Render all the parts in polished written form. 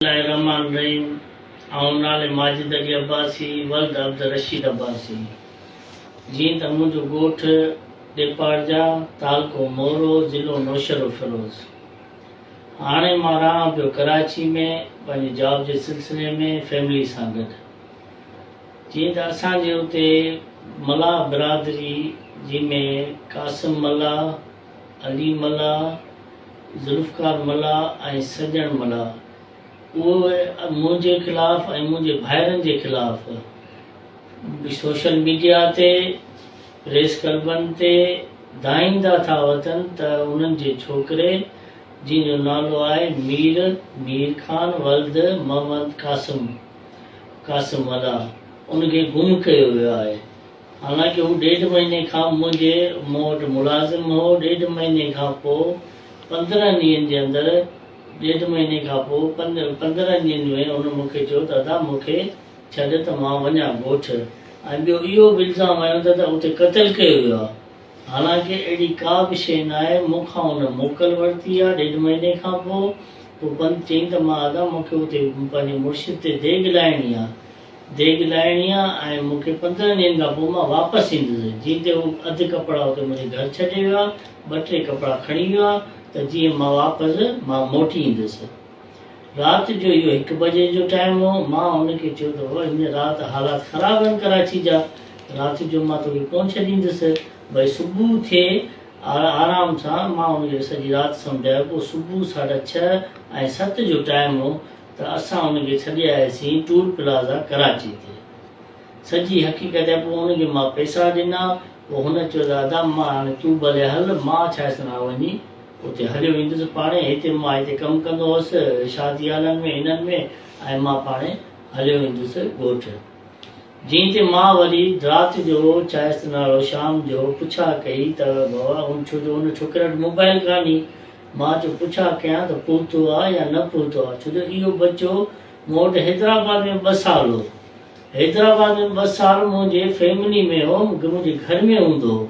الله الرحمٰن الرحيم آئون نالي ماجد علي عباسي ولد عبدالرشيد عباسي جيئن ته منهنجو ڳوٺ ڏيپارجا تعلقو مورو ضلعو نوشهروفيروز هاڻي مان رهان پيو ڪراچي ۾ پنهنجي جاب جي سلسلي ۾ فيملي سان گڏ جيئن ته اسان جي اتي ملاح برادري جنهن ۾ قاسم ملاح علي ملاح، ذوالفقار ملاح ۽ سڄڻ ملاح اهي منهنجي خلاف ۽ منهنجي ڀائرن جي خلاف سوشل ميڊيا تي پريس ڪلبن تي دانهيندا ٿا وتن ته انهن جي ڇوڪري جنهن جو نالو آهي مير مير خان ولد محمد قاسم قاسم ملاح ان کي گم ڪيو ويو آهي. حالانڪه هو ڏيڍ مهيني کان منهنجي مون وٽ ملازم هو، ڏيڍ مهيني کان پوء 15 ڏينهن جي اندر ڏيڍ مهيني کان پوء 15 ڏينهن ۾ هن مون کي چيو ته ادا مون کي ڇڏ ته مان وڃان ڳوٺ ۽ ٻيو اهو به الزام هنيو ته اتي قتل ڪيو ويو آهي حالانڪه اهڙي ڪا به شيء ناهي مون کان هن موڪل ورتي آهي ڏيڍ مهيني کان پوء پوء چيائين ته مان ادا مون کي اتي پنهنجي مرشد تي ديڳ لاهڻي آهي ديڳ لاهڻي آ ۽ مون کي 15 ڏينهن کان پوء مان واپس ايندس. جيئن تي هو اڌ ڪپڙا اتي منهنجي گهر ڇڏي ويو آ، ٻه ٽي ڪپڙا کڻي ويو آ ته جيئن مان واپس مان موٽي ايندس. رات جو اهو هڪ بجي جو ٽائيم هو، مان هن کي چيو ته بابا هن رات حالات خراب آهن ڪراچي جا، رات جو مان توکي ڪونه ڇڏيندس، ڀئي صبح ٿئي آرام سان، مان هن کي سڄي رات سمجهايو، پوء صبح ساڍا ڇهه ۽ ست جو ٽائيم هو، ته اسان ان کي ڇڏي آياسين ٽول پلازا ڪراچي تي. سڄي حقيقت آهي پوء ان کي مان پئسا ڏنا پوء هن چيو ته ادا مان هاڻي تون ڀلي هل مان ڇا سان وڃي اتي هليو ويندس پاڻهي هتي مان هتي ڪم ڪندو هوس شادي هالن ۾ هنن ۾ ۽ مان پاڻهي هليو ويندس ڳوٺ. جنهن تي مان وري رات جو چايس نالو شام جو پڇا ڪئي ته بابا ان ڇو جو ان ڇوڪري وٽ موبائل ڪانهي مان چيو پڇا ڪيان ته پهتو آ يا نه پهتو آ ڇو جو اهو ٻچو مون وٽ حيدرآباد ۾ ٻه سال هو حيدرآباد ۾ ٻه سال منهنجي فيملي ۾ هو منهنجي گهر ۾ هوندو هو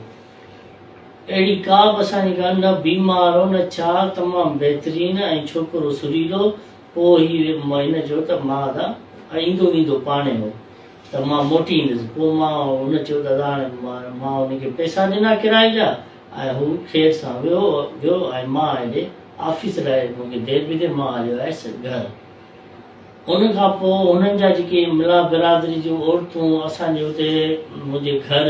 اهڙي ڪا به اسان جي ڳالهه نه بيمار هو نه ڇا تمام بهترين ۽ ڇوڪرو سريلو پوء هي هن چيو ته مان ادا ايندو ويندو پاڻهي هو ته مان موٽي ايندس. پوء مان هن چيو ته ادا هاڻي مان هن کي پئسا ڏنا ڪرائي جا ۽ هو خير سان ويو ويو ۽ مان هيڏي آفيس لاء مون کي دير پئي ٿئي مان هليو آيس گهر. ان کان پوء هنن جا جيڪي ملا برادري جون عورتون اسان جي اتي منهنجي گهر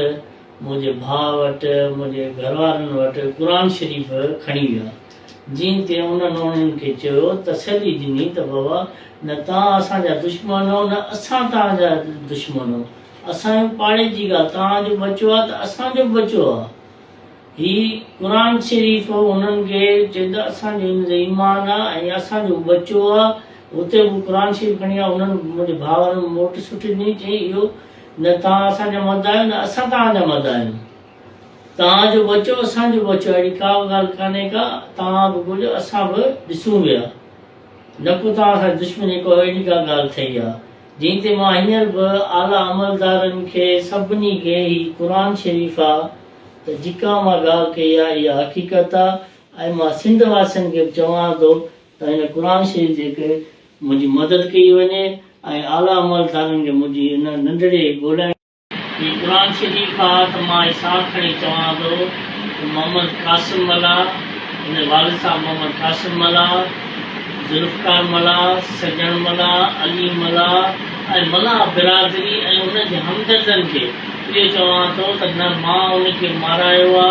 منهنجي ڀاء وٽ منهنجي گهر وارن وٽ قرآن شريف کڻي ويا جنهن تي انهن انهن کي چيو تسلي ڏني ته بابا نه توهان اسان جا دشمن هو نه اسان توهان جا دشمن هو اسان جو پاڙي جي ڳالهه توهان جو ٻچو آهي ته اسان جو به ٻچو آهي هي قرآن شريف انهن کي چيو ته اسان جو ان تي ايمان آهي ۽ اسان جو ٻچو آهي اتي به قرآن شريف کڻي آيا انهن منهنجي ڀاء وارن موٽ سٺي ڏني چيائين اهو نه توهان اسان جا مرد آهيو نه اسان توهان جا مرد آهيون. توهان جو ٻچو اسان جو ٻچو اهڙي ڪا به ڳالهه ڪانهي ڪا، توهان به ڳوليو اسان به ڏسون ويا. نه ڪو توهان سان دشمني ڪو اهڙي ڪا ڳالهه ٿئي ها. جنهن تي مان هينئر به اعليٰ عملدارن کي سڀني کي هي قرآن شريف آ ته جيڪا مان ڳالهه ڪئي آ اها حقيقت آ ۽ مان سنڌ واسين کي به چوان ٿو ته هن قرآن شريف جي ڪري منهنجي مدد ڪئي وڃي ۽ اعليٰ عملدارن کي منهنجي ان ننڍڙي ڳولائڻ. هي قرآن شريف آ ته مان حساب کڻي چوان ٿو ته محمد قاسم ملاح، هن جي والد صاحب محمد قاسم ملاح، ذوالفقار ملاح، سڄڻ ملاح، علي ملاح ۽ ملاح برادري ۽ ان جي همدردن کي اهو چوان ٿو ته نه مان ان کي مارايو آ،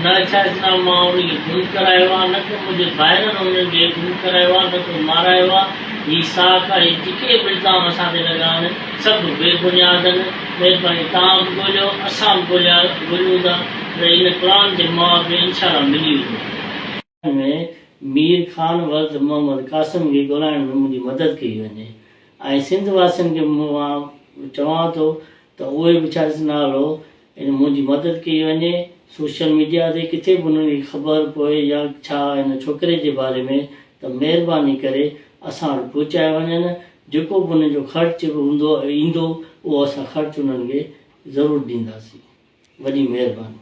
نه ڇا اسلام مان ان کي گم ڪرايو آ، نه ڪو منهنجي ڀائرن انهن کي گم ڪرايو آ، نه ڪو مارايو آ، هي ساک آ، هي جيڪي به الزام اسان تي لڳا آهن، سڀ بي بنياد آهن، مهرباني توهان به ڳوليو، اسان به ڳوليا ڳوليون ٿا ته ان قرآن جي مواد ۾ انشاء الله ملي ويندو. ۾ مير خان ولد محمد قاسم کي ڳولائڻ ۾ منهنجي مدد ڪئي وڃي ۽ سنڌ واسين کي مان چوان ٿو ته اهي به ڇا نالو ان منهنجي مدد ڪئي وڃي سوشل ميڊيا تي ڪٿي به انهن کي خبر پوي يا ڇا ان ڇوڪري جي باري ۾ ته مهرباني ڪري اسان وٽ پهچائي وڃن جيڪو به انهن جو خرچ هوندو ايندو اهو اسان خرچ انهن کي ضرور ڏينداسين وڏي مهرباني.